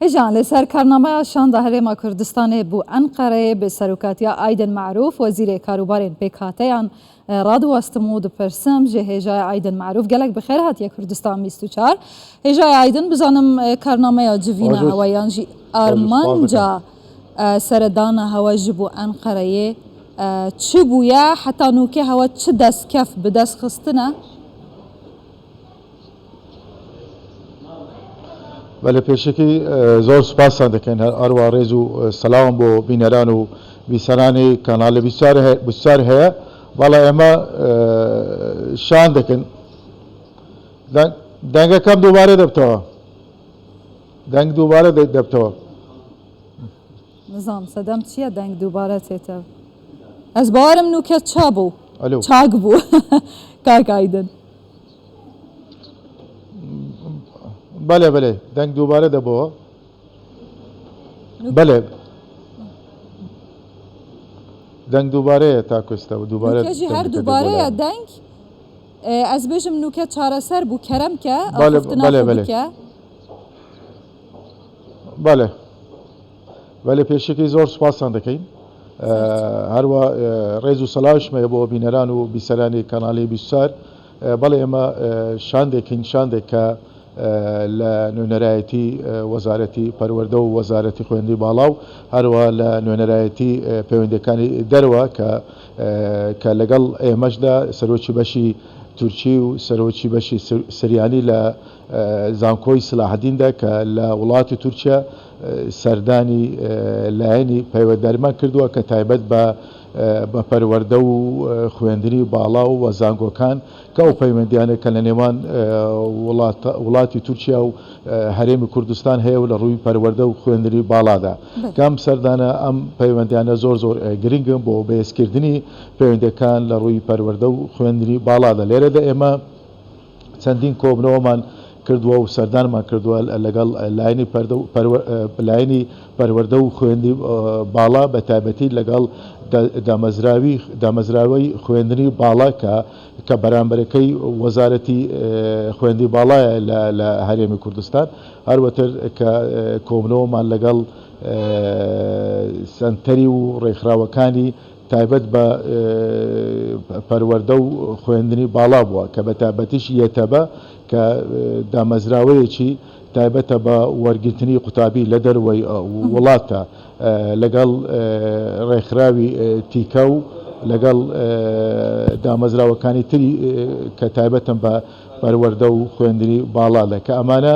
Hêjan li ser karnameya şanda Herêma Kurdistanê bû Enqereyê bi serokatiya Aydin Merûf Wezîrê Karûbarên Pêkhateyan radiwestim û dipirsim ji hêjaya Aydin Merûf gelek bi xêr hatiye Kurdistan 24. Hêjaya Aydin bizanim karnameya civîna hewa yan jî armanca seredana hewa ji bo Enqereyê çi bûye heta nûkê hewa çi destkef bi dest xistine? Belê pêşekî zor spastan dikin her arwa rêz û selam bo bîneran û bîseranê kanalê 24 heye. Valla ême şan dikin. Dengekam dubare debitewa. Deng dubare debitewa. Nizam sedem çiye deng dubare tête. Ez bawerim nûke ça bû. Çak bû. Kak Aydın. Belê belê deng dubare debû. Belê. Deng dubareye ta ku êsta dubare. Nûke jî her dubareye deng. Ez bêjim nûke çareser bû kerem ke axiftina xwe bike. Belê. Belê pêşekî zor spastan dikeyn. Herwa rêz û selaş me bo bîneran û bîseranê kanalê 24. Belê ême şandêkin şandêk ke لە نوێنەرایەتی وەزارەتی پەروەردە و وەزارەتی خوێندنی باڵا و هەروە لە نوێنەرایەتی پەیوەندیەکانی دەرەوە کە کە لەگەڵ ئێمەشدا سەرۆکی بەشی تورکی و سەرۆکی بەشی سریانی لە زانکۆی سلاحەدیندا کە لە وڵاتی تورکیا سەردانی لایەنی پەیوەندارمان کردووە کە تایبەت بە بە پەروەردە و خوێندنی باڵا و زانکۆکان کە ئەو پەیوەندیانە کە لە نێوان وڵاتی تورکیا و هەرێمی کوردستان هەیە و لە ڕووی پەروەردە و خوێندنی باڵادا کە ئەم سەردانە ئەم پەیوەندیانە زۆر زۆر گرنگن بۆ بەهێزکردنی پەیوەندیەکان لە ڕووی پەروەردە و خوێندنی باڵادا لێرەدا ئێمە چەندین کۆبنەوەمان کردووە و سەردانمان کردووە لەگەڵ لایەنی لایەنی پەروەردە و خوێندنی باڵا بە تایبەتی لەگەڵ دامەزراوی دامەزراوەی خوێندنی باڵا کە کە بەرامبەرەکەی وەزارەتی خوێندنی باڵایە لە هەرێمی کوردستان هەروەتر کە کۆبنەوەمان لەگەڵ سەنتەری و ڕێکخراوەکانی تایبەت بە پەروەردە و خوێندنی باڵا بووە کە بە تایبەتیش یەتەبە کە دامەزراوەیەکی تایبەتە بە وەرگرتنی قوتابی لە دەرەوەی وڵاتە لەگەڵ ڕێکخراوی تیکە و لەگەڵ دامەزراوەکانی تری کە تایبەتن بە پەروەردە و خوێندنی باڵا لە کە ئەمانە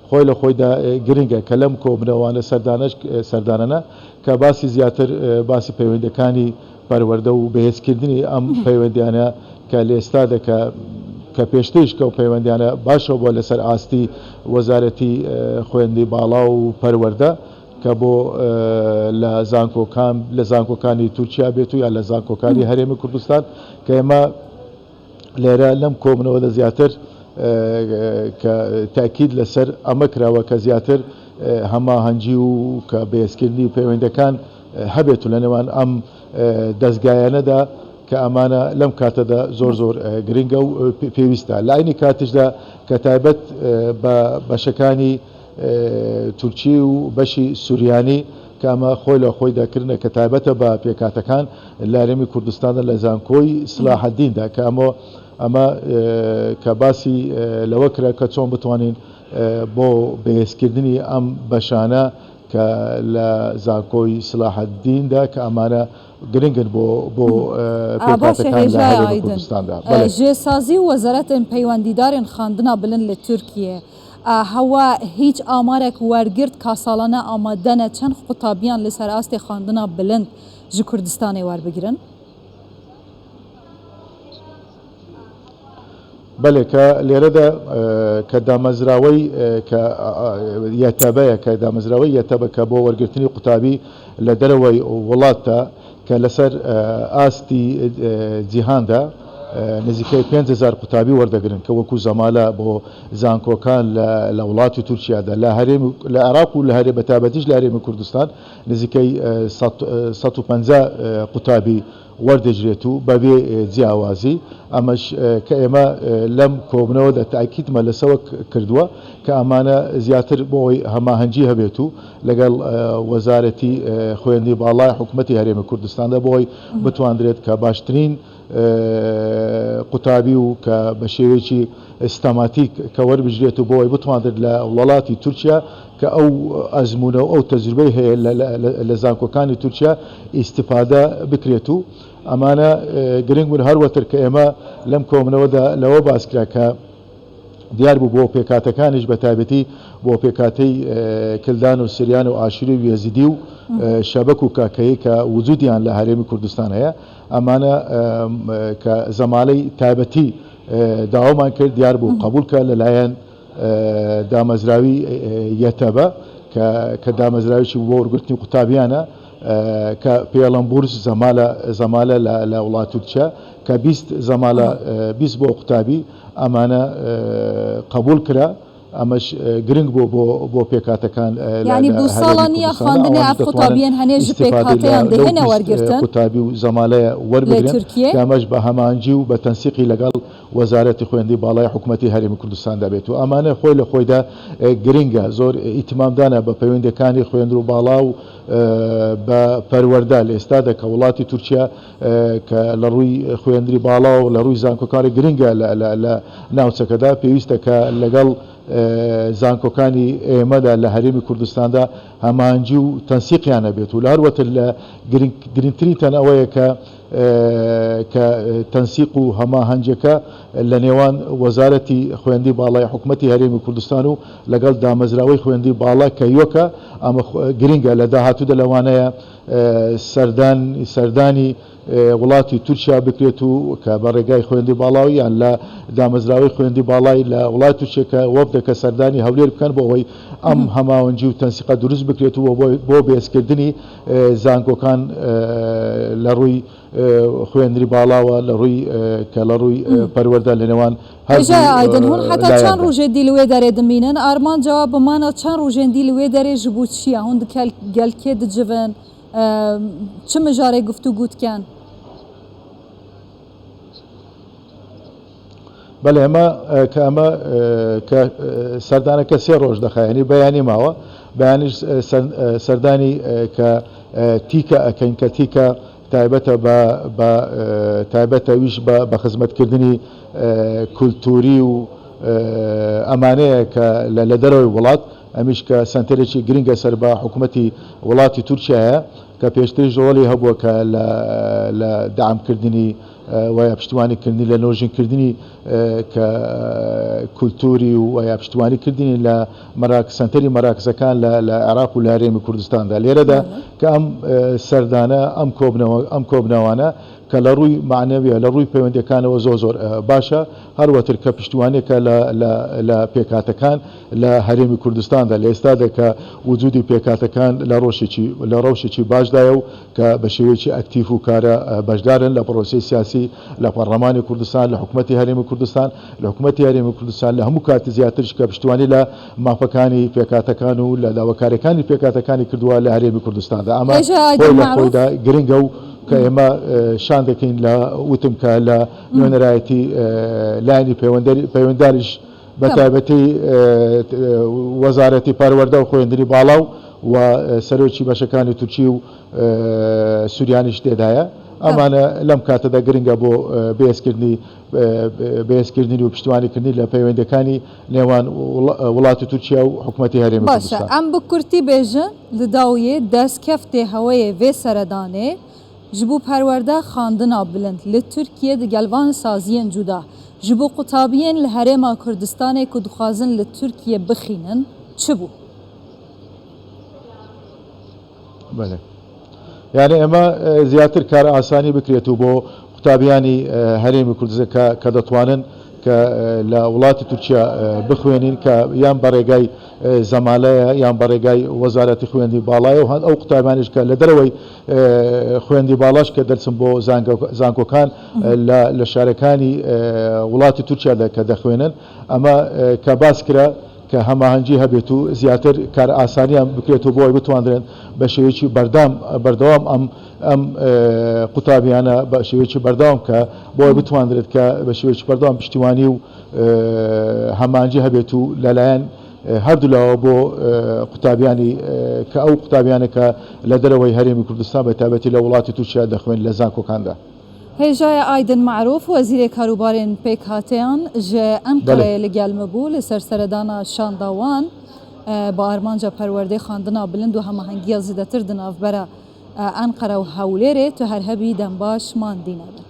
خۆی لە خۆیدا گرنگە کە لەم کۆبنەوانە سەردانەش سەردانەنە کە باسی زیاتر باسی پەیوەندەکانی پەروەردە و بەهێزکردنی ئەم پەیوەندیانە کە لە ئێستادا کە کە پێشتریش کە ئەو پەیوەندیانە باشەوە بووە لەسەر ئاستی وەزارەتی خوێندنی باڵا و پەروەردە کە بۆ لە زانکۆکان لە زانکۆکانی تورکیا بێت و یا لە زانکۆکانی هەرێمی کوردستان کە ئێمە لێرە لەم کۆبوونەوەدا زیاتر کە تاکید لەسەر ئەمە کراوە کە زیاتر هەماهەنگی و کە بەهێزکردنی پەیوەندەکان هەبێت و لە نێوان ئەم دەزگایانەدا کە ئەمانە لەم کاتەدا زۆر زۆر گرنگە و پێویستە لە عەینی کاتیشدا کە تایبەت بە بەشەکانی تورکی و بەشی سوریانی کە ئەمە خۆی لە خۆیدا کردنە کە تایبەتە بە پێکهاتەکان لە هەرێمی کوردستاندا لە زانکۆی سلاحەدیندا کە ئەمە ئەمە کە باسی لەوە کرا کە چۆن بتوانین بۆ بەهێزکردنی ئەم بەشانە کە لە زانکۆی سلاحەدیندا کە ئەمانە گرنگن بۆ بۆ باشە پێکهاتەکان لە هێژای هەرێمی ئایدن کوردستاندا. بەڵێ. ژێسازی و وەزارەتên پەیوەندیدارên خواندنا بلند لە تورکیە هەوا هیچ ئامارێک وەرگرت کا ساڵانە ئامادەنە چەند قوتابیان لەسەر ئاستی خواندنا بلند ji Kurdistanê werbigirin؟ بەلێ کە لێرەدا کە دامەزراوەی کە یەتەبەیە کە دامەزراوەی یەتەبە کە بۆ وەرگرتنی قوتابی لە دەرەوەی وڵاتدا کە لەسەر ئاستی جیهاندا. نزیکەی 5000 قوتابی وەردەگرن کە وەکو زەمالە بۆ زانکۆکان لە وڵاتی تورکیادا لە هەرێم لە عێراق و لە هەرێ بەتایبەتیش لە هەرێمی کوردستان نزیکەی 150 قوتابی وەردەگرێت و بەبێ جیاوازی، ئەمەش کە ئێمە لەم کۆبوونەوەدا تەئکیدمان لەسەوە کردووە کە ئەمانە زیاتر بۆ ئەوەی هەماهەنگی هەبێت و لەگەڵ وەزارەتی خوێندنی باڵای حکومەتی هەرێمی کوردستاندا بۆ ئەوەی بتواندرێت کە باشترین قوتابی و کە بە شێوەیەکی ستاماتیک کە وەربگرێت و بۆ ئەوەی بتواندرێت لە وڵاتی تورکیا کە ئەو ئەزموونە و ئەو تەجروبەی هەیە لە زانکۆکانی تورکیا ئیستیفادە بکرێت و ئەمانە گرنگ بوون هەروەتر کە ئێمە لەم کۆبوونەوەدا لەوە باس کرا کە دیار بوو بۆ پێکهاتەکانیش بە تایبەتی بۆ پێکهاتەی کلدان و سریان و ئاشوری و یەزیدی و شەبەک و کاکەیی کە وجودیان لە هەرێمی کوردستان هەیە ئەمانە کە زەمالەی تایبەتی داوامان کرد دیار بوو قبول کە لەلایەن دامەزراوی یەتەبە کە کە دامەزراوێکی بۆ وەرگرتنی قوتابیانە کە پێڵەن بورس زەمالە زەمالە لە وڵات تورکیا کە 20 زەمالە 20 بۆ قوتابی ئەمانە قبول کرا ئەمەش گرنگ بۆ بۆ بۆ پێکاتەکان یعنی بۆ ساڵە نییە خواندنی ئەف قوتابیان هەنێ ژ پێکهاتەیان دهێنە وەرگرتن قوتابی و زەمالەیە وەربگرن ئەمەش بە هەمانجی و بە تەنسیقی لەگەڵ وەزارەتی خوێندنی باڵای حکومەتی هەرێمی کوردستاندا بێت و ئەمانە خۆی لە خۆیدا گرنگە زۆر ئیتمامدانە بە پەیوەندەکانی خوێندن و باڵا و بە پەروەردە لە ئێستادا کە وڵاتی تورکیا کە لە ڕووی خوێندنی باڵا و لە ڕووی زانکۆکانی گرنگە لە ناوچەکەدا پێویستە کە لەگەڵ زانکۆکانی ئێمەدا لە هەرێمی کوردستاندا هەماهەنگی و تەنسیقیان هەبێت و لە هەروەتر لە گرنگترینتان ئەوەیە کە کە تەنسیق و هەماهەنگیەکە لە نێوان وەزارەتی خوێندی باڵای حکومەتی هەرێمی کوردستان و لەگەڵ دامەزراوەی خوێندی باڵا کە یۆکە ئەمە گرنگە لە داهاتوودا لەوانەیە سەردان سەردانی وڵاتی تورکیا بکرێت و کە بە ڕێگای خوێندی باڵاوی یان لە دامەزراوەی خوێندی باڵای لە وڵات تورکیا کە وەفدەکە سەردانی هەولێر بکەن بۆ ئەوەی ئەم هەماهەنگی و تەنسیقە دروست بکرێت و بۆ بەهێزکردنی زانکۆکان لە ڕووی خوێندنی باڵاوە لە ڕووی کە لە ڕووی پەروەردە لە نێوان هێژای ئایدن هون حتا چەند ڕوژێ دی لوێ دەرێ دمینن ئارمانجا بمانە چەند ڕوژێن دی لوێ دەرێ ژ بوو چییە هون دکەل گەل کێ دجڤن چ مژارێ گفتوگو دکەن؟ بەلێ ئەمە کە ئەمە کە سەردانەکە سێ ڕۆژ دەخایەنی بەیانی ماوە بەیانیش سەردانی کە تیکە ئەکەین کە تیکە تایبەتە بە بە تایبەتە ویش بە بە خزمەتکردنی کولتوری و ئەمانەیە کە لە دەرەوەی وڵات ئەمیش کە سەنتەرێکی گرنگە سەر بە حکوومەتی وڵاتی تورکیایە کە پێشتریش ڕۆڵی هەبووە کە لە لە دەعمکردنی و یا پشتیوانی کردنی لە نۆژین کردنی کە کولتوری و یا پشتیوانی کردنی لە مەراک سەنتەری مەراکزەکان لە لە عێراق و لە هەرێمی کوردستاندا لێرەدا کە ئەم سەردانە ئەم کۆبنەوە ئەم کۆبنەوانە کە لە ڕووی معنەویە لە ڕووی پەیوەندەکانەوە زۆر زۆر باشە هەروەتر کە پشتیوانێکە لە لە لە پێکهاتەکان لە هەرێمی کوردستاندا لە ئێستادا کە وجودی پێکهاتەکان لە ڕۆشێکی لە ڕەوشێکی باشدایە و کە بە شێوەیەکی ئەکتیڤ و کارا بەشدارن لە پڕۆسەی سیاسی لە پەڕڵەمانی کوردستان، لە حکومەتی هەرێمی کوردستان، لە حکومەتی هەرێمی کوردستان لە هەموو کات زیاتریش کە پشتیوانی لە مافەکانی پێکهاتەکان و لە داواکاریەکانی پێکهاتەکانی کردووە لە هەرێمی کوردستاندا. ئەمە هێژا ئایدن خۆی لە مەعروف. خۆیدا گرنگە و کە ئێمە شان دەکەین لە وتم کە لە نوێنەرایەتی لایەنی پەیوەنداریش بە تایبەتی وەزارەتی پەروەردە و خوێندنی باڵا و و سەرۆکی بەشەکانی تورکی و سوریانیش تێدایە. ئەمانە لەم کاتەدا گرنگە بۆ بەهێزکردنی بەهێزکردنی و پشتیوانیکردنی لە پەیوەندییەکانی نێوان وڵاتی تورکیا و حکومەتی هەرێمی باشە کوردستان. ئەم بە کورتی بێژن لە داویێ دەستکەفتێ هەوەیێ vê seredanê Ji bo perwerde xandina bilind li Tirkiyê di gel van saziyên cuda, ji bo qutabiyên li Herêma Kurdistanê ku dixwazin li Tirkiyê bixînin çi bû? Belê. Yani ئێمە زیاتر کار ئاسانی بکرێت و بۆ قوتابیانی هەرێمی کوردستان کە کە دەتوانن کە لە وڵاتی تورکیا بخوێنین کە یان بە ڕێگای زەمالەیە یان بە ڕێگای وەزارەتی خوێندی باڵایە و هەند ئەو قوتابیانیش کە لە دەرەوەی خوێندی باڵاش کە دەرچن بۆ زانکۆکان لە شارەکانی وڵاتی تورکیا کە دەخوێنن ئەمە کە باس کرا کە هەماهەنگی هەبێت و زیاتر کارئاسانیان بکرێت و بۆی بتواندرێن بە شێوەیەکی بەردام بەردەوام ئەم ئەم قوتابیانە بە شێوەیەکی بەردەوام کە بۆی بتواندرێت کە بە شێوەیەکی بەردەوام پشتیوانی و هەماهەنگی هەبێت و لەلایەن هەردوولاوە بۆ قوتابیانی کە ئەو قوتابیانە کە لە دەرەوەی هەرێمی کوردستان بە تایبەتی لە وڵاتی تورکیا دەخوێن لە زانکۆکاندا. هێژایە ئایدن مەعروف وەزیرê Karûbarên Pêkhateyan ji Enqereyê li gel min bû li ser seredana şanda wan bi armanca perwerdê xwendina bilind û hemahengiya zêdetir di navbera Enqere û Hewlêrê tu her hebî dembaş mandî nebe.